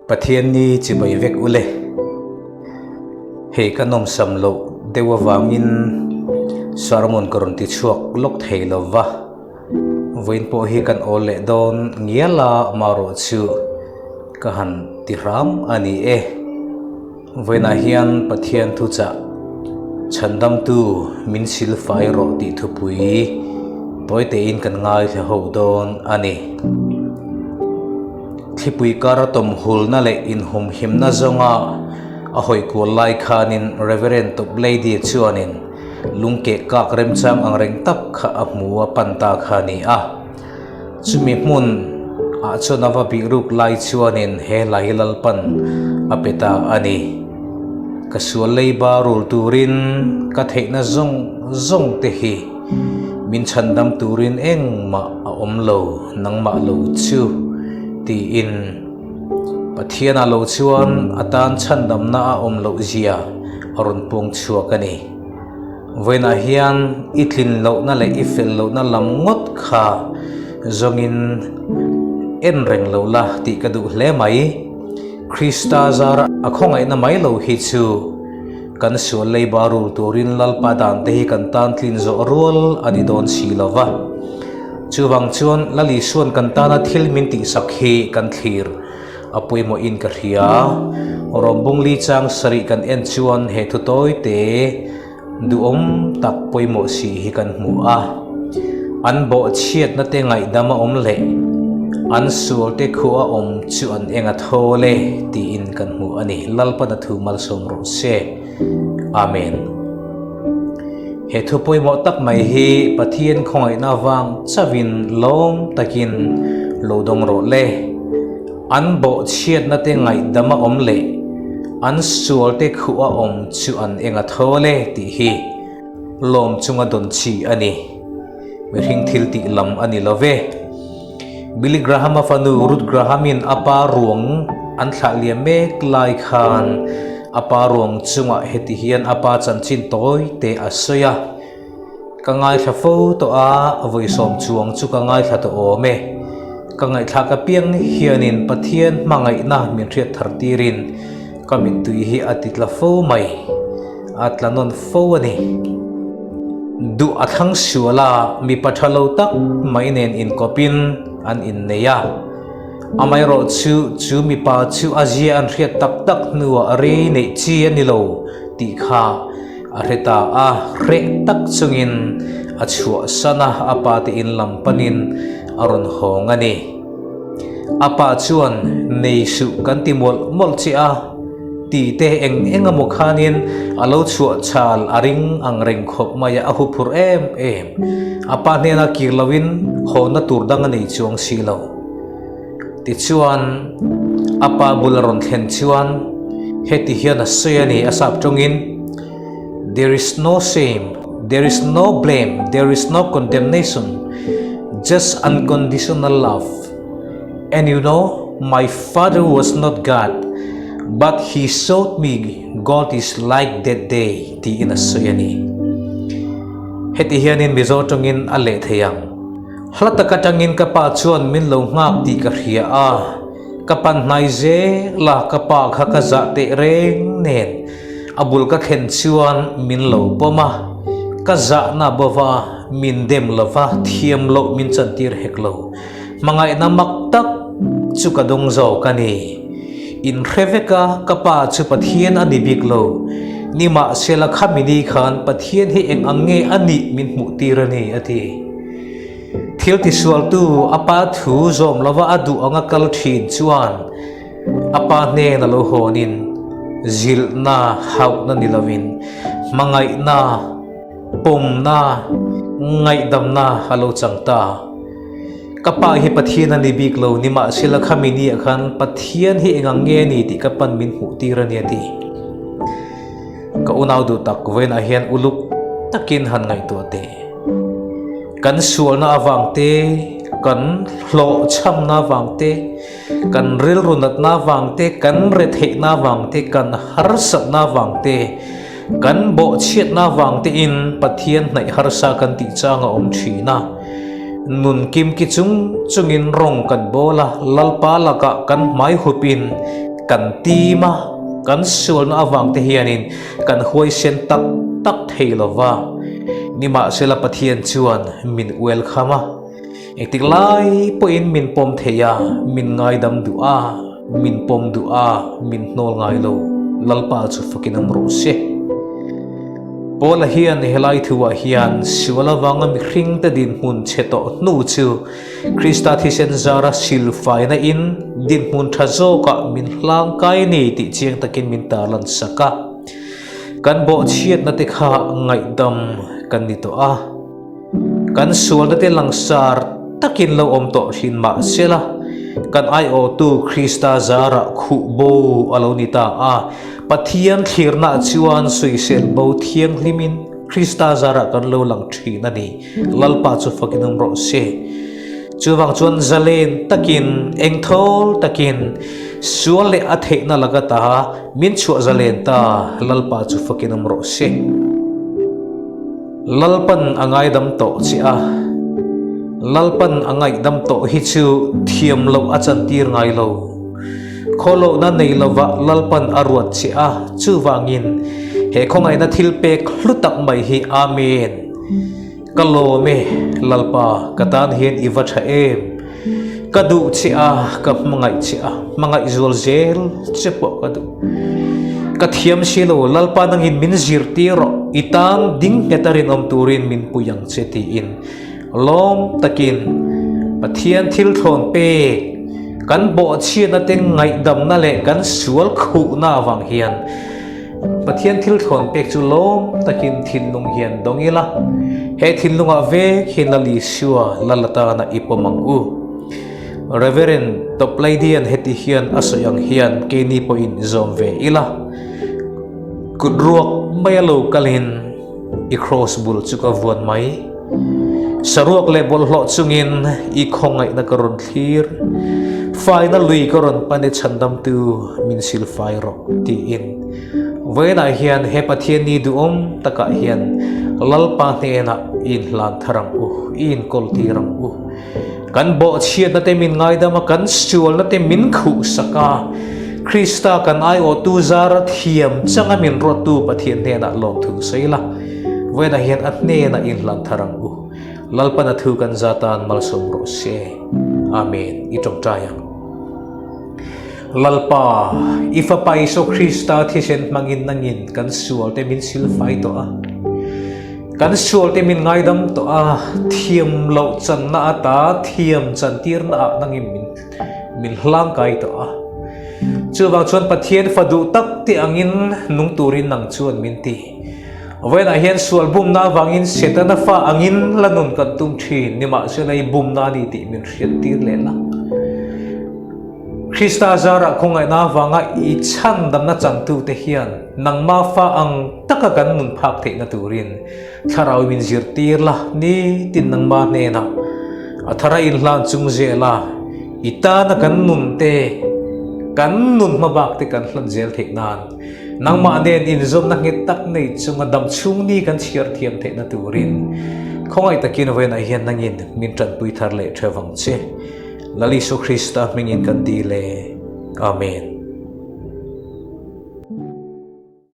Pathian ni chibai vek ule. Hei ka nawmsam loh deuh avangin sermon ka rawn ti chhuak lawk thei lo va, vawiin pawh hi kan awl leh dawn ngial a, amaherawh chu ka han ti hram a ni e. Vawiinah hian Pathian thuchah chhandamtu min silfai rawh tih thupui tawi tein kan ngaithla ho dawn a ni. Thlipui kar tawmhulna leh inhumhimna zawnga a hawi kual lai khanin Reverend Toplady chuanin lungkeh kak remchang angreng tak kha a hmu a pan ta kha a ni a. Chumi hmun ah chuan a va bih ruk lai chuanin he hla hi Lalpan a pe ta a ni. Ka sual leiba rul turin ka theihna zawng zawng te hi min chhandam turin engmah a awm lo nangmah lo chu tiin Pathianah lo chuan a tan chhandamna a awm loh zia a rawn puang chhuak a ni. Vawiinah hian i tlin lohna leh i fel lohna lam ngawt kha zawngin en reng lo la tih ka duh hle mai. Krista zara a khawngaihna mai lo hi chu kan sual leiba rul turin Lalpa dan te hi kan tan tlin zawh rual a ni dawn si lo va. Chuvang chuan Lal Isuan kan tana thil min tihsak hi kan thlir a pawimawhin ka hria. Rawmbungli chang sarih kan en chuan he thu tawi te duhawm tak pawimawh si hi kan hmu a. An bawhchhiatna te ngaihdam a awm leh an sual te khu a awm chu an eng a thawl e tiin kan hmu a ni. Lalpan a thu malsawm rawh se. Amen. He thu pawimawh tak mai hi Pathian khawngaihna avang chauhin lawm takin lo dawng rawh le. An bawhchhiatna te ngaihdam a awm leh an sual te khuh a awm chu an eng a thawl e tih hi lawm chunga dawn chi a ni. Mihring thil tih lam a ni lo ve. Billy Graham-a fanu Ruth Graham-in a pa ruang an thlah liam mek lai khan a pa ruang chungah heti hian a pa chanchin tawi te a sawi a, Ka ngaithla fo tawh a, vawisawm chuang chu ka ngaithla tawh awm e. Ka ngaihthlak apiang hianin Pathian hmangaihna min hriat thar tirin ka mittui hi a ti tla fo mai, a tla nawn fo a ni. Duh a thlang sual a, mipa tha lo tak mai nen inkawpin an innei a. Amaherawh chu, chu mipa chu a zia an hriat tak tak hnuah rei neih chi a ni lo tih kha a hre ta a, hreh tak chungin a chhuahsan a, a pa te in lam panin a rawn hawng a ni. A pa chuan nei suh kan ti mawlh mawlh che a, ti te eng eng emaw khanin a lo chhuah chhal a ring ang reng khawp mai a, a huphurh em em. A pa hnena kir loin hawnna tur dang a nei chuang si lo. Tichuan, a pa bul a rawn thlen chuan heti hian a sawi a ni, a sap tawngin, There is no shame, there is no blame, there is no condemnation, just unconditional love. And you know, my father was not God, but he showed me God is like that day, tiin a sawi a ni. Heti hianin Mizo tawngin a leh thei ang. Hla tak atangin ka pa chuan min lo nghak tih ka hria a, ka pan hnai zel a, ka pa kha ka zah teh reng nen a bul ka thlen chuan min lo pawm a, ka zahna bova min dem lova thiam loh min chantir hek lo. Hmangaihna mak tak chu ka dawng zawk a ni. Inhre vek a, ka pa chu Pathian a ni bik lo. Nimahsela khami ni khan Pathian hi eng ang nge a nih min hmuh tir a ni, a ti. Thil tisualtu a pa thu zawm lova a duh anga kal thin chuan a pa hnen a lo hawnin zilhna hauhna ni lovin hmangaihna, pawmna, ngaihdamna a lo chang ta. Ka pa hi Pathian a ni bik lo, nimahsela khami ni ah khan Pathian hi eng ang nge a ni tih ka pan min hmuh tir a ni a ti. Ka unau duh tak vawiinah hian uluk takin han ngaihtuah teh. Kan sualna avang te, kan hlawhchhamna avang te, kan rilru natna avang te, kan retheihna avang te, kan harsatna avang te, Kan bawhchhiatna avang tein Pathian hnaih harsa kan tih chang a awm thin a. Nun kim ki chung chungin rawng kan bawl a, Lalpa lakah kan hmai hupin Kan tim a, kan sualna avang te hianin kan huaisen tak tak thei lo va. Nimahsela Pathian chuan min welcome a, engtik lai pawhin min pawm thei a, min ngaidam duh a, min pawm duh a, min hnawl ngai lo. Lalpa chu fakin awm rawh se. Paula hian helai thuah hian sual avanga mihringte dinhmun chhe tawh hnu chu Krista thisen zara silfaina in dinhmun tha zawkah min hlangkai ni tih chiang takin min tarlan sak a. Kan bawhchhiatna te kha ngaihdam kan ni tawh a. Kan sualna te langsar takin lo awm tawh thin mah sela, kan aiawhtu Krista zara khuh bo a lo ni ta a. Pathian thlirnaah chuan sawisel bo thianghlimin Krista zarah kan lo lang thin a ni. Lalpa chu fakin awm rawh se. Chuvang chuan zalen takin, engthawl takin, sual leh a theihna laka ta min chhuah zalen ta, Lalpa chu fakin awm rawh se. Lalpan a ngaidam tawh che a, Lalpan a ngaihdam tawh hi chu thiam loh a chantir ngai lo. Khawlohna nei lova Lalpan a ruat che a, chuvangin he khawngaihna thil pek hlu tak mai hi Amen. Ka lawm e, Lalpa, ka tan hian i va tha em? Ka duh che a, ka hmangaih che a, hmangaih zual zel che pawh ka duh. Ka thiam si lo, Lalpa nangin min zirtir rawh, i tan ding nghet a rinawm turin min pui ang che tiin lawm takin Pathian thil thlawn pek kan bawhchhiatna te ngaihdamna leh kan sual khuhna avang hian Pathian thil thlawn pek chu lawm takin thinlung hian dawng ila, he thinlungah vek hi Lal Isua Lal atana i pawm ang u. Reverend Toplady-a'n heti hian a sawi ang hian keini pawhin zawm ve ila, kut ruak maia lo kalin i kraws bul chu ka vuan mai. Saruak leh bawlhhlawh chungin i khawngaihna ka rawn thlir, faina lui ka rawn pan e chhandamtu min silfai rawh. Tiin vawiinah hian he Pathian ni duhawm takah hian Lalpa hnenah i inhlan thar ang u, i inkawl tir ang u. Kan bawhchhiatna te min ngaidam a, kan sualna te min khuhsak a, Krista kan aiawhtu zara thiam changa min ruattu Pathian hnenah lawmthu sawi la, vawiinah hian a hnenah i inhlan thar ang u. Lalpan a thu kan zatan malsawm rawh se. Amen. I tawngtai ang. Lalpa, i Fapa Isua Krista thisen hmangin nangin kan sualte min silfai tawh a. Kan sualte min ngaidam tawh a, thiam loh channa ata thiam chantirna ah nangin min min hlangkai tawh a. Chuvang chuan Pathian fa duh tak te angin nung turin nang chuan min ti. Vawiinah hian sual bumna avangin Setana fa angin la nun kan tum thin, nimahsela i bumna a ni tih min hriattir leh la. Krista zarah khawngaihna avanga i chhandamna changtute hian nangma fa ang taka kan nun phak theihna turin Thlarau min zirtir la, nitin nangma hnenah a thara inhlan chung zela i tana kan nun te, kan nun hmabak te kan hlan zel theih nan nangmah nen inzawmna nghet tak nei chunga dam chhung ni kan chhiar thiam theihna turin khawngaih takin vawiinah hian nangin min tanpui thar leh theuh vang che. Lal Isu Krista hmingin kan dil e. Amen.